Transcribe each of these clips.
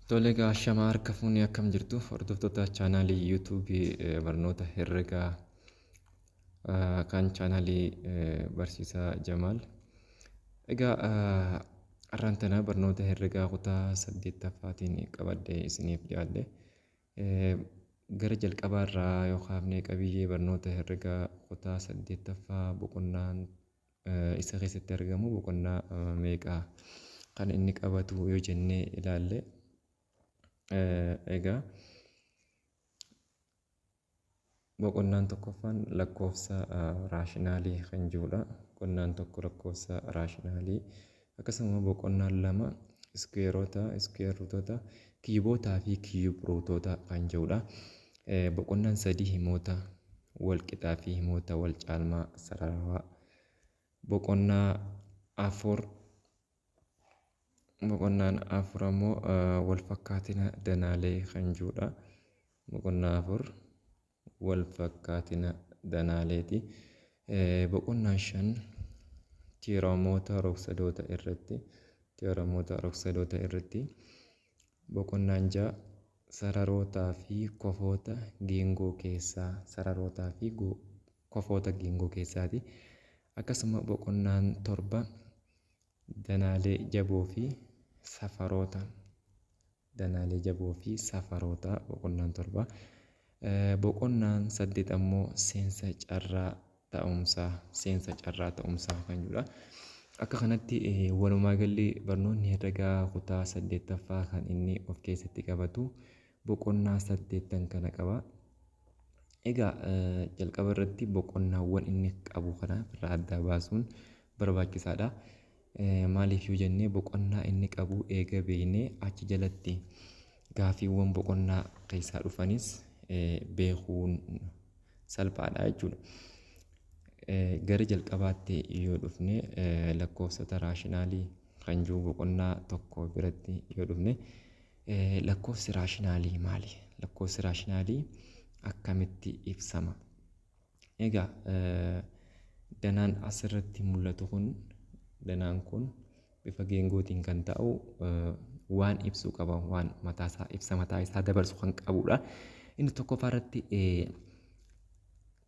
Tole egaa ashamaa harka fuunee akkam jirtu hordoftoota chaanaalii yuutuubii barnoota herregaa kan chaanaalii barsiisaa Jamaal. Egaa har'aan tana barnoota herregaa kutaa saddeettaffaatiin qabadhee isiniif dhiyaadhe. Gara jalqabaarraa yoo kaafne qabiyyee barnoota herregaa kutaa saddeettaffaa boqonnaan isa keessatti argamu boqonnaa meeqa kan inni qabatu yoo jennee ilaalle, egaa boqonnaan tokkoffaan lakkoofsa raashinaalii kan jirudha. Boqonnaan tokko lakkoofsa raashinaalii, akkasuma boqonnaan lama iskuweerota, iskuweer ruutoota, kiibootaa fi kiiyub ruutoota kan jirudha. Boqonnaan sadii himoota wal qixaa fi himoota wal caalmaa sararawaa. Boqonnaan afur ammoo wal fakkaatina danaalee kan jirudha. Boqonnaa afur wal fakkaatina danaaleeti. Boqonnaan shan tiiramoota rogsadoota irratti, tiiramoota rogsadoota irratti. Boqonnaan ja'a sararootaa fi kofoota geengoo keessaa, sararootaa fi kofoota geengoo keessaati. Akkasuma boqonnaan torba danaalee jaboo fi safaroota, danaalee jaboo fi safaroota boqonnaan torba. Boqonnaan saddeet ammoo seensa carraa ta'umsaa, seensa carraa ta'umsaa kan jedhudha. Akka kanatti walumaa galli barnoonni herregaa kutaa saddeettaffaa kan inni of keessatti qabatu boqonnaa saddeettan kana qaba. Egaa jalqaba irratti boqonnaawwan inni qabu kana irraa adda baasuun barbaachisaadha. Maaliif yoo jennee, boqonnaa inni qabu eega beeknee achi jalatti gaaffiiwwan boqonnaa keessaa dhufanis beekuun salphaadha jechuudha. Gara jalqabaatti yoo dhufne, lakkoofsota raashinaalii kan jiru boqonnaa tokko biratti yoo dhufne, lakkoofsi raashinaalii maali? Lakkoofsi raashinaalii akkamitti ibsama? Egaa danaan asirratti mul'atu kun, danaan kun bifa geengootiin kan ta'u waan ibsu qaba, waan mataasaa ibsa mataa isaa dabarsu kan qabudha. Inni tokkoffaa irratti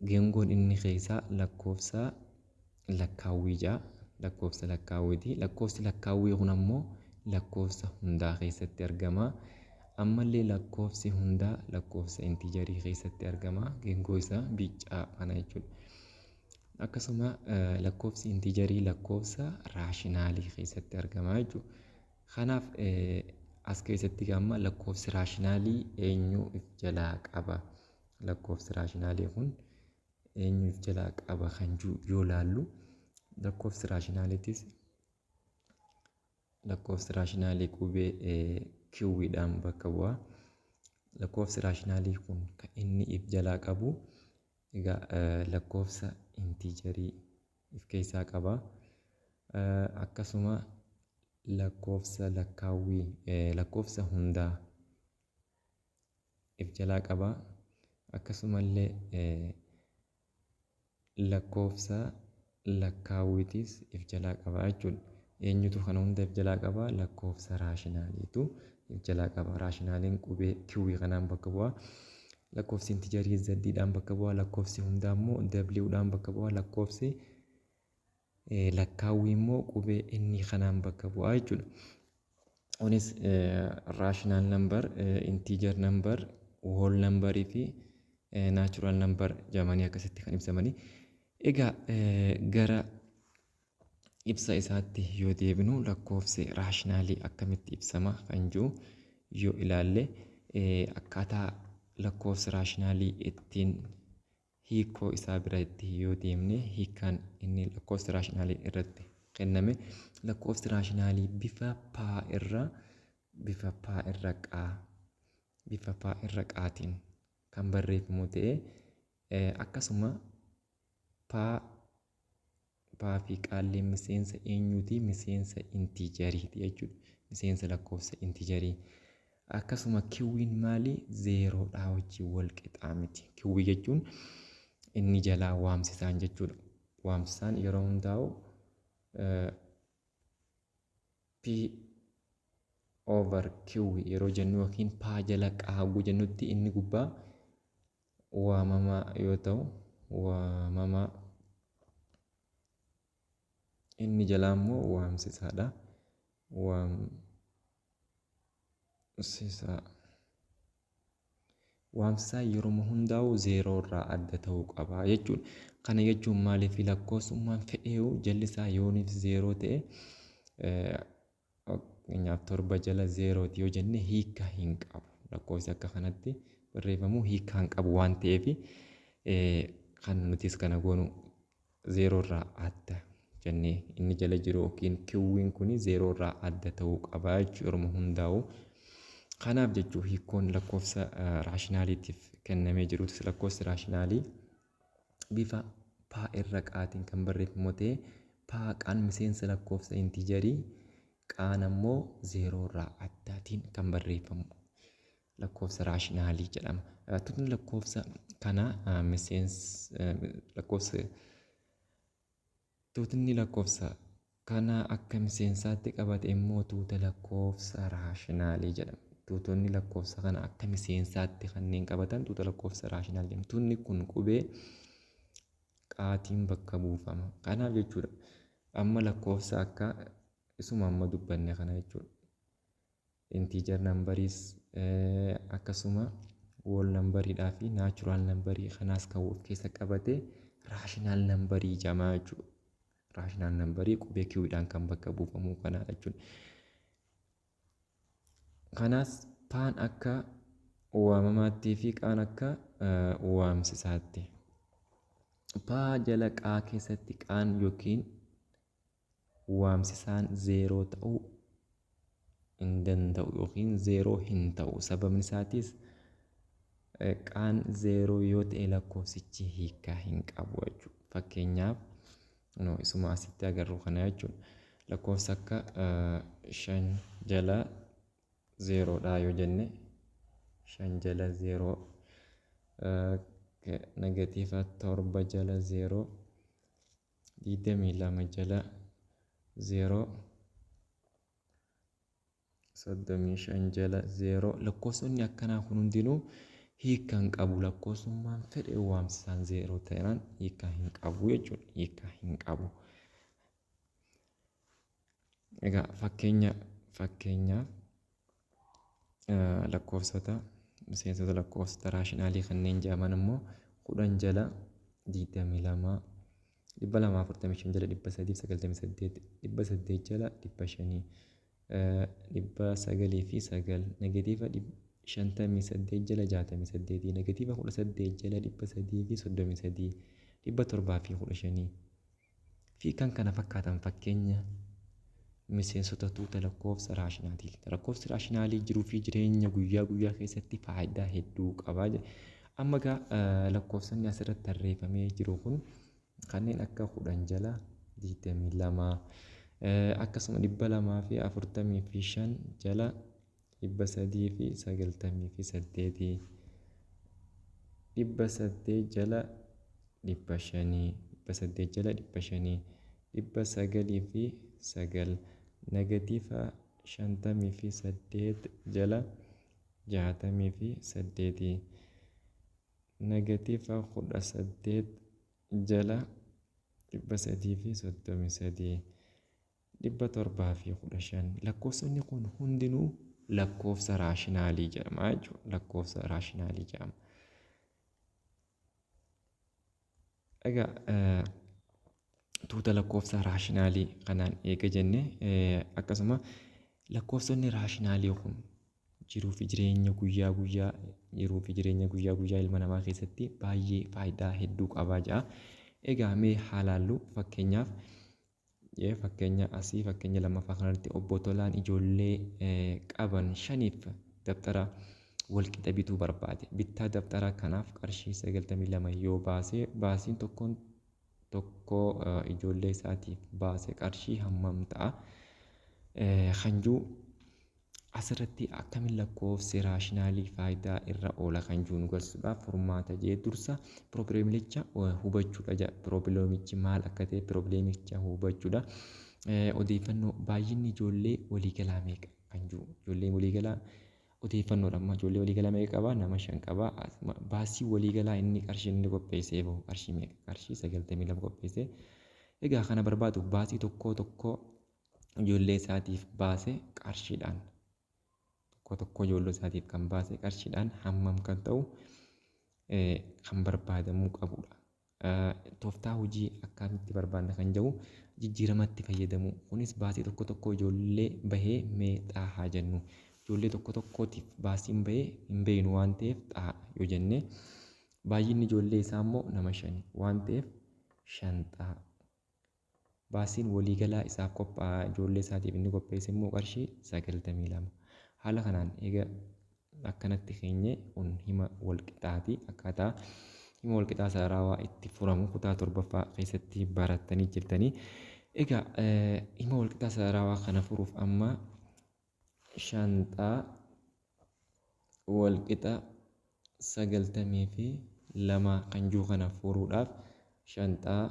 geengoon inni keessaa lakkoofsa lakkaawwii ja'a. Lakkoofsa lakkaawwiiti. Lakkoofsi lakkaawwii kun ammoo lakkoofsa hundaa keessatti argama. Ammallee lakkoofsi hundaa lakkoofsa intiijarii keessatti argama. Geengoo isaa biccaa kana jechuudha. Akkasuma lakkoofsi intiijarii lakkoofsa raashinaalii keessatti argama jechuudha. Kanaaf as keessatti amma lakkoofsi raashinaalii eenyu if jalaa qaba? Lakkoofsi raashinaalii kun eenyu if jalaa qaba kan jiru yoo laallu, lakkoofsi raashinaaliitis lakkoofsi raashinaalii qubee kiwwiidhaan bakka bu'a. Lakkoofsi raashinaalii kun kan inni if jalaa qabu egaa lakkoofsa intiijarii if keessaa qaba. Akkasuma lakkoofsa lakkaawwii, lakkoofsa hundaa if jalaa qaba. Akkasumallee lakkoofsa lakkaawwiitis if jalaa qaba jechuudha. Eenyutu kana hunda if jalaa qaba? Lakkoofsa raashinaaliitu if jalaa qaba. Raashinaaliin qubee kiwwii kanaan bakka bu'a. Lakkoofsi intiijarii zeddiidhaan bakka bu'a. Lakkoofsi hundaa immoo wdhaan bakka bu'a. Lakkoofsi lakkaawwii immoo qubee inni kanaan bakka bu'a jechuudha. Kunis rational number, integer number, whole numberii fi natural number jedhamanii akkasitti kan ibsamanii. Egaa gara ibsa isaatti yoo deebinu, lakkoofsi raashinaalii akkamitti ibsama kan jiru yoo ilaalle, akkaataa lakkoofsi raashinaalii ittiin hiikoo isaa biratti yoo deemne, hiikaan inni lakkoofsi raashinaalii irratti kenname lakkoofsi raashinaalii bifa paa irra, bifa paa irra qaa, bifa paa irra qaatiin kan barreeffamu ta'ee, akkasuma paa paa fi qaalleen miseensa eenyuuti? Miseensa intiijariiti jechuudha. Miseensa lakkoofsa intiijarii. Akkasuma kiwwiin maali? Zeeroodhaa wajjin wal qixaa miti. Kiwwii jechuun inni jalaa waamsisaan jechuudha. Waamsisaan yeroo hundaa'u P over Q yeroo jennu yookiin paa jala qaaguu jennutti inni gubbaa waamamaa yoo ta'u, waamamaa, inni jalaa immoo waamsisaadha. Waamsisaa. Waamsisaa yeroo hundaa'u zeeroo irraa adda ta'uu qaba jechuudha. Kana jechuun maaliif? Lakkoofsummaan fedheewu jalli isaa yooniif zeeroo ta'e, fakkeenyaaf 7 jala zeerooti yoo jenne hiika hin qabu. Lakkoofsi akka kanatti barreeffamu hiika hin qabu waan ta'eef, kan nutis kana goonu zeeroo irraa adda jennee inni jala jiru yookiin kiwwiin kun zeeroo irraa adda ta'uu qaba jechuudha yeroo hundaa'u. Kanaaf jechuun hiikkoon lakkoofsa raashinaaliitiif kennamee jirutus lakkoofsi raashinaalii bifa paa irra qaatiin kan barreeffamu ta'ee, paa qaan miseensa lakkoofsa intiijarii, qaan ammoo zeeroo irraa addaatiin kan barreeffamu lakkoofsa raashinaalii jedhama. Tuutni lakkoofsa kanaa miseensa lakkoofsa tuutni lakkoofsa kana akka miseensaatti qabate immoo tuuta lakkoofsa raashinaalii jedhama. Tuutonni lakkoofsa kana akka miseensaatti kanneen qabatan tuuta lakkoofsa raashinaalii jedhama. Tuutni kun qubee qaatiin bakka buufama. Kanaaf jechuudha amma lakkoofsa akka isuma amma dubbanne kana jechuudha. Integer numberiis akkasuma whole numberiidhaa fi natural numberii kanaas kan of keessa qabate rational numberii jedhama jechuudha. Rational numberii qubee kiwwiidhaan kan bakka buufamu kana jechuudha. Kanaas paan akka waamamaattii fi qaan akka waamsisaatti. Paa jala qaa keessatti qaan yookiin waamsisaan zeeroo ta'uu hin danda'u yookiin zeeroo hin ta'u. Sababni isaatis qaan zeeroo yoo ta'e lakkoofsichi hiikaa hin qabu jechuudha. Fakkeenyaaf isuma asitti agarru kana jechuudha. Lakkoofsa akka 5 jala zeeroodha yoo jenne, 5 jala zeeroo, negatiiva 7 jala zeeroo, 22 jala zeeroo, 35 jala zeeroo, lakkoofsonni akkanaa kun hundinuu hiika hin qabu. Lakkoofsummaan fedhe waamsisaan zeeroo ta'an hiika hin qabu jechuudha. Hiika hin qabu. Egaa fakkeenyaaf lakkoofsota miseensota lakkoofsota raashinaalii kanneen jedhaman immoo 10 jala 22, 245 jala 398, 800 jala 500, 909, negatiiva 58 jala 68, negatiiva 18 jala 333, 715 fi kan kana fakkaatan fakkeenya miseensota tuuta lakkoofsa raashinaaliiti. Lakkoofsi raashinaalii jiruu fi jireenya guyyaa guyyaa keessatti faayidaa hedduu qaba. Amma egaa lakkoofsonni asirratti tarreeffamee jiru kun kanneen akka 10 jala 22, akkasuma 245 jala 398, 800 jala 500, 800 jala 500, 909, negatiiva 58 jala 68, negatiiva 18 jala 333, 715, lakkoofsonni kun hundinuu lakkoofsa raashinaalii jedhama jechuudha. Lakkoofsa raashinaalii jedhama. Egaa tuuta lakkoofsa raashinaalii kanaan eega jenne, akkasuma lakkoofsonni raashinaalii kun jiruu fi jireenya guyyaa guyyaa jiruu fi jireenya guyyaa guyyaa ilma namaa keessatti baay'ee faayidaa hedduu qabaa jedha. Egaa mee haa laallu. Fakkeenyaaf fakkeenya asii fakkeenya lammaffaa kanarratti obbo Tolaan ijoollee qaban shaniif dabtara walqixa bituu barbaade. Bittaa dabtara kanaaf qarshii 92 yoo baase, baasiin tokkoon tokkoo ijoollee isaatiif baase qarshii hammam ta'a? Kan jiru asirratti akkamiin lakkoofsi raashinaalii faayidaa irra oola kan jiru nu garsiisuudhaaf furmaata jee dursa piroobileemicha hubachuudha jedha. Piroobileemichi maal akka ta'e piroobileemicha hubachuudha. Odeeffannoo baay'inni ijoollee waliigalaa meeqa? kan jiru ijoollee waliigalaa odeeffannoodha. Amma ijoollee waliigalaa meeqa qabaa? Nama 5 qabaa. Baasii waliigalaa inni qarshii inni qopheessee bahu qarshii meeqa? Qarshii 92 qopheessee. Egaa kana barbaaduuf baasii tokkoo tokkoo ijoollee isaatiif baase qarshiidhaan tokko tokkoo ijoollee isaatiif kan baase qarshiidhaan hammam kan ta'u kan barbaadamuu qabudha. Tooftaa hojii akkamitti barbaadna kan jedhu jijjiiramatti fayyadamuu. Kunis baasii tokko tokkoo ijoollee bahee mee xaa haa jennu. Ijoollee tokko tokkootiif baasiin bahee hin beeknu waan ta'eef xaa yoo jenne, baay'inni ijoollee isaa immoo nama 5 waan ta'eef 5 xaa. Baasiin waliigalaa isaaf qophaa'a ijoollee isaatiif inni qopheesse immoo qarshii 92. Haala kanaan eega akkanatti keenye kun hima walqixaati. Akkaataa hima walqixaa sararawaa itti furamu kutaa 7ffaa keessatti barattanii jirtanii. Egaa hima walqixaa sararawaa kana furuuf amma shanxaa walqixa 92 kan jiru kana furuudhaaf shanxaa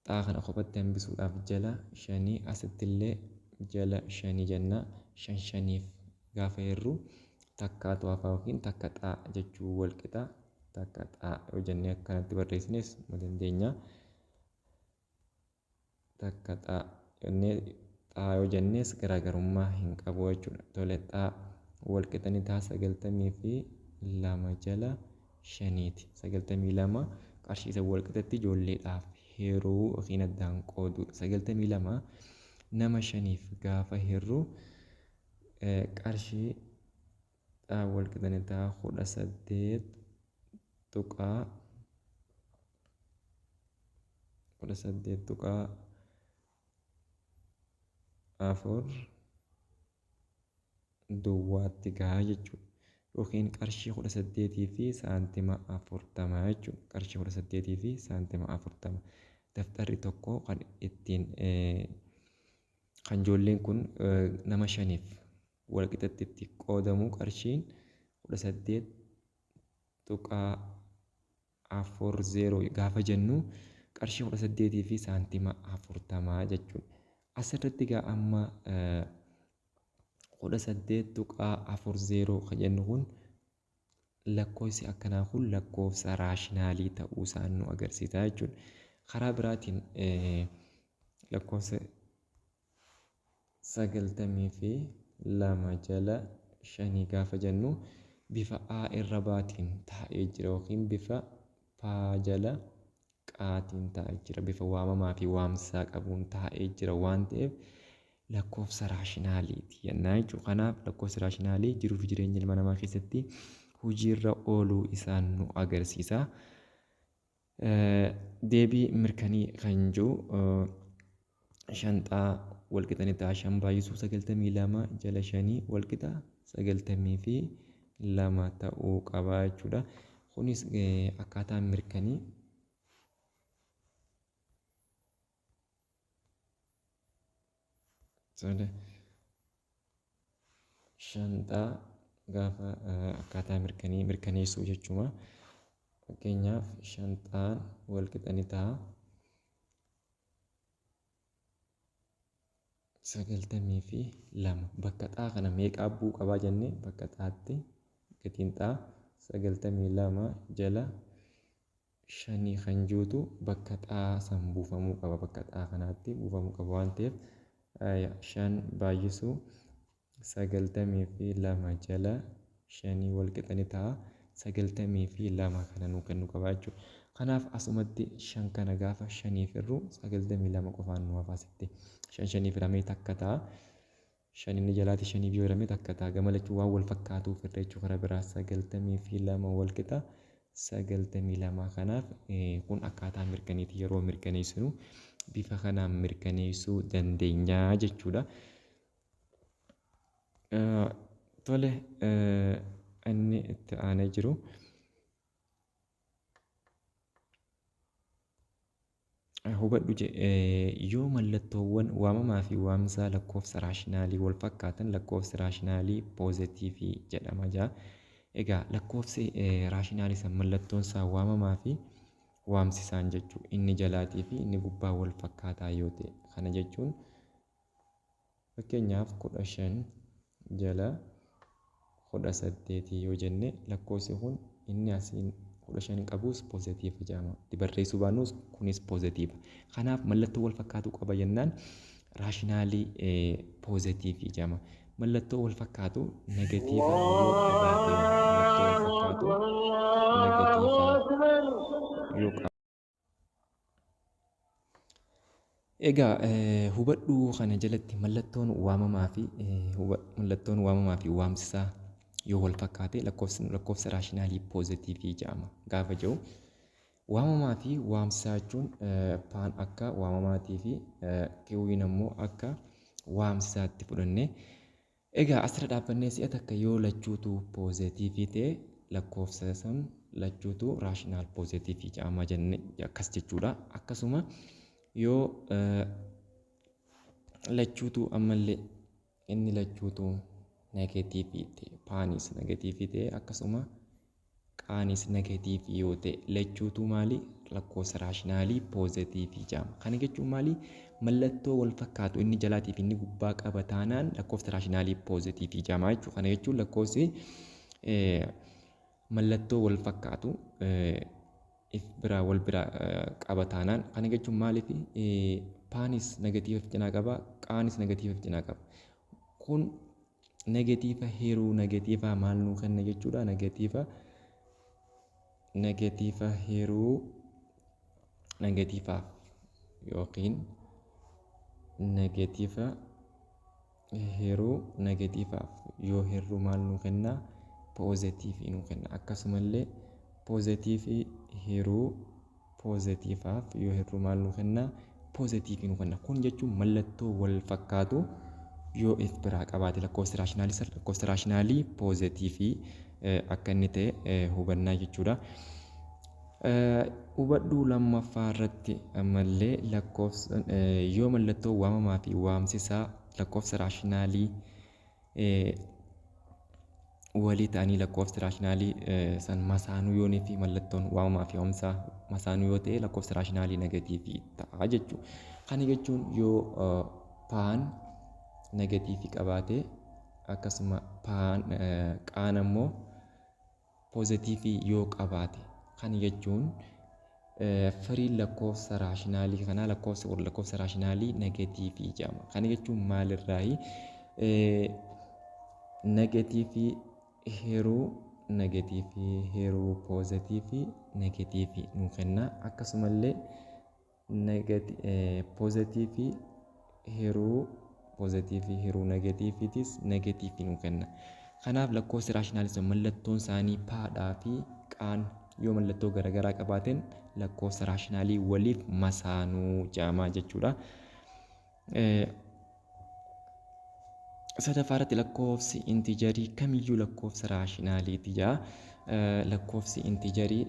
xaa kana kophatti hambisuudhaaf jala 5 asittillee jala 5 jenna. 5 5f gaafa hirru takkaatu hafa yookiin takka xaa jechuu walqixa takka xaa yoo jennee akkanatti barreessines ni dandeenya. Takka xaa jennee xaa yoo jennes garaagarummaa hin qabu jechuudha. Tole, xaa walqixa ni ta'a 92 jala 5ti. 92 qarshii isa walqixatti ijoolleedhaaf hiruu yookiin addaan qooduudha. 92 nama 5f gaafa hirru qarshii xaa walqixa ni ta'a 18 tuqaa 18.4 duwwaatti gahaa jechuudha. Yookiin qarshii 18 fi saantima 40 jechuudha. Qarshii 18 fi saantima 40. Daftarri tokko kan ittiin kan ijoolleen kun nama 5f walqixatti itti qoodamu qarshiin 18.40 gaafa jennu qarshii 18 fi saantima 40 jechuudha. Asirratti egaa amma 18.40 kan jennu kun lakkoofsi akkanaa kun lakkoofsa raashinaalii ta'uu isaa nu agarsiisa jechuudha. Karaa biraatiin lakkoofsa 92 jala 5 gaafa jennu bifa A irra baatiin taa'ee jira yookiin bifa P jala qaatiin taa'ee jira. Bifa waamamaa fi waamsisaa qabuun taa'ee jira waan ta'eef lakkoofsa raashinaaliiti jennaa jechuudha. Kanaaf lakkoofsi raashinaalii jiruuf jireenya ilma namaa keessatti hojiirra ooluu isaan nu agarsiisa. Deebii mirkanii kan jiru shanxaa walqixa ni ta'a. 5 baay'isuu 92 jala 5 walqixa 92 ta'uu qaba jechuudha. Kunis akkaataa mirkanii shanxaa gaafa akkaataa mirkanii mirkaneessuu jechuudha. Fakkeenyaaf shanxaan walqixa ni ta'a. 92 bakka xaa kana meeqa bu'uu qabaa jenne, bakka xaatti gatiin xaa 92 jala 5 kan jirutu bakka xaa san buufamuu qaba, bakka xaa kanaatti buufamuu qaba waan ta'eef 5 baay'isuu 92 jala 5 walqixa ni ta'a 92 kana nuu kennuu qaba jechuudha. Kanaaf asumatti 5 kana gaafa 5f hirru 92 qofaan nu hafa asitti. 5 5f hiramee takka ta'a. 5 inni jalaati 5f yoo hirame takka ta'a. Gama lachuu waan wal fakkaatuuf irra jechuu karaa biraa 92 walqixa 92. Kanaaf kun akkaataa mirkaneeti, yeroo mirkaneessinu bifa kanaan mirkaneessuu dandeenya jechuudha. Tole, inni itti aanee jiru hubadhu yoo mallattoowwan waamamaa fi waamsaa lakkoofsa raashinaalii wal fakkaatan lakkoofsi raashinaalii poozitiivii jedhama jaa. Egaa lakkoofsi raashinaalii san mallattoon isaa waamamaa fi waamsisaan jechuu inni jalaatii fi inni gubbaa wal fakkaataa yoo ta'e, kana jechuun fakkeenyaaf 15 jala 18 yoo jenne, lakkoofsi kun inni asiin 15 qabus poozitiiva jedhama. Barreessuu baannus kunis poozitiiva. Kanaaf mallattoo wal fakkaatu qaba jennaan raashinaalii poozitiivii jedhama. Mallattoo wal fakkaatu negatiiva yoo qabaate, mallattoo wal fakkaatu negatiiva yoo qabaate. Egaa hubadhuu kana jalatti mallattoon waamamaa fi mallattoon waamamaa fi waamsisaa yoo wal fakkaate lakkoofsa raashinaalii poozitiivii jedhama gaafa jedhu, waamamaa fi waamsisaa jechuun paan akka waamamaatii fi kiwwiin ammoo akka waamsisaatti fudhanne. Egaa asirra dhaabbannee si'a takka yoo lachuutu poozitiivii ta'e, lakkoofsa san lachuutu raashinaal poozitiivii jedhama jenne akkas jechuudha. Akkasuma yoo lachuutu ammallee inni lachuutu negatiivii ta'e, paanis negatiivii ta'e akkasuma qaanis negatiivii yoo ta'e, lachuutu maali? Lakkoofsa raashinaalii poozitiivii jedhama. Kana jechuun maali? Mallattoo wal fakkaatu inni jalaatii fi inni gubbaa qaba taanaan lakkoofsa raashinaalii poozitiivii jedhama jechuudha. Kana jechuun lakkoofsi mallattoo wal fakkaatu if biraa wal biraa qaba taanaan, kana jechuun maaliif? Paanis negatiiva cinaa qaba, qaanis negatiiva cinaa qaba. Kun negatiiva hiruu negatiivaa maal nuu kenna jechuudha? Negatiiva hiruu negatiivaaf yookiin negatiiva hiruu negatiivaaf yoo hirru maal nuu kenna? Poozitiivii nuu kenna. Akkasumallee poozitiivii hiruu poozitiivaaf yoo hirru maal nuu kenna? Poozitiivii nuu kenna. Kun jechuun mallattoo wal fakkaatu yoo if biraa qabaate lakkoofsi raashinaalii san lakkoofsa raashinaalii poozitiivii akka inni ta'e hubannaa jechuudha. Hubadhuu lammaffaa irratti ammallee lakkoofsa yoo mallattoo waamamaa fi waamsisaa lakkoofsa raashinaalii walii ta'anii, lakkoofsi raashinaalii san masaanuu yoonii fi mallattoon waamamaa fi waamsisaa masaanuu yoo ta'e, lakkoofsa raashinaalii negatiivii ta'a jechuudha. Kana jechuun yoo paan negatiivii qabaate akkasuma paan qaan ammoo poozitiivii yoo qabaate, kana jechuun firiin lakkoofsa raashinaalii kanaa lakkoofsa kun lakkoofsa raashinaalii negatiivii jedhama. Kana jechuun maalirraayi? Negatiivii hiruu negatiivii hiruu poozitiivii negatiivii nuu kenna. Akkasumallee poozitiivii hiruu poozitiivii hiruu negatiiviitis negatiivii nuu kenna. Kanaaf lakkoofsi raashinaalii sun mallattoon isaanii paadhaa fi qaan yoo mallattoo garaagaraa qabaateen lakkoofsa raashinaalii waliif masaanuu jedhama jechuudha. Sadaffaa irratti lakkoofsi intijarii kamiyyuu lakkoofsa raashinaaliiti jedha. Lakkoofsi intijarii,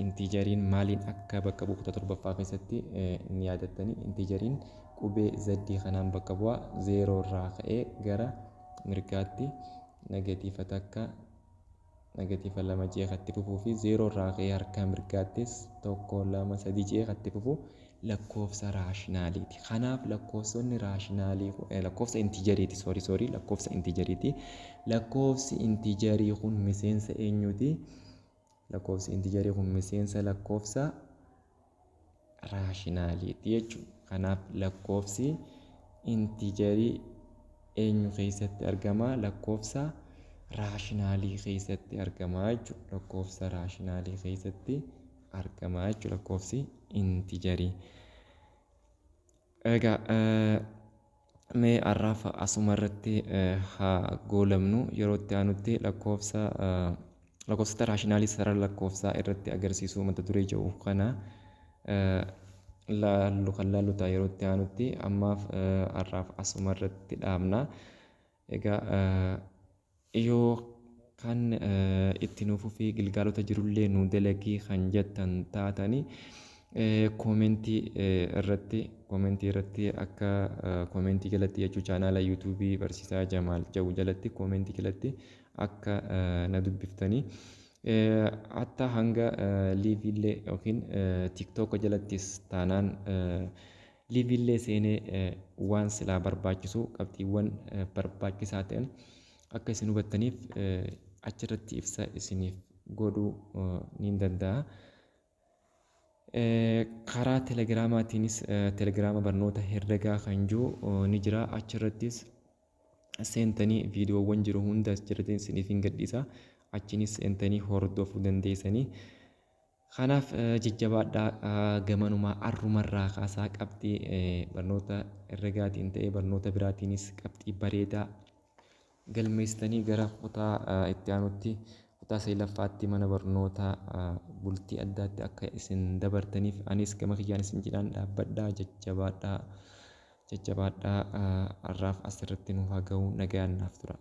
intijariin maaliin akka bakka bu'u kutaa 7ffaa keessatti ni yaadattanii, intijariin qubee Z kanaan bakka bu'a. 0 irraa ka'ee gara mirgaatti -1, -2 jee katti fufuu fi 0 irraa ka'ee harka mirgaattis 1, 2, 3 jee katti fufu lakkoofsa raashinaaliiti. Kanaaf lakkoofsonni raashinaalii lakkoofsa intijariiti, sorry sorry, lakkoofsa intijariiti. Lakkoofsi intijarii kun miseensa eenyuti? Lakkoofsi intijarii kun miseensa lakkoofsa raashinaaliiti jechuudha. Kanaaf lakkoofsi intijarii eenyu keessatti argama? Lakkoofsa raashinaalii keessatti argama jechuudha. Lakkoofsa raashinaalii keessatti argama jechuudha lakkoofsi intijarii. Egaa mee har'aaf asuma irratti haa goolabnu. Yeroo itti aanutti lakkoofsa lakkoofsota raashinaalii sarara lakkoofsaa irratti agarsiisuu mata duree jedhu kana laallu kan laallu ta'a yeroo itti aanutti. Ammaaf har'aaf asuma irratti dhaabna. Egaa yoo kan itti nuuf fufii, gilgaalota jirullee nu dalagii kan jettan taatanii, koomentii irratti akka koomentii jalatti jechuu, chaanaala yuutuubii Barsiisaa Jamaal jedhu jalatti koomentii jalatti akka na dubbiftanii, hatta hanga liiviillee yookiin tiiktook jalattis taanaan liiviillee seenee waan silaa barbaachisu, qabxiiwwan barbaachisaa ta'an Akka isin hubattaniif achirratti ibsa isiniif godhuu niin danda'a. Karaa telegiraamaatiinis telegiraama barnoota herregaa kan jiru ni jira. Achirrattis seentanii viidiyoowwan jiru hunda achirratti isiniif hin gadhiisa. Achiinis seentanii hordofuu dandeessanii. Kanaaf jajjabaadhaa, gamanumaa arrumarraa kaasaa qabxii barnoota herregaatiin ta'ee barnoota biraatiinis qabxii bareedaa galmeessitanii gara kutaa itti aanutti, kutaa 9ffaatti, mana barnootaa bultii addaatti akka isin dabartaniif anis gama kiyyaan isin jedhaan dhaabbadhaa, jajjabaadhaa, jajjabaadhaa. Har'aaf asirratti nu haa ga'u, nagayaan naaf tura.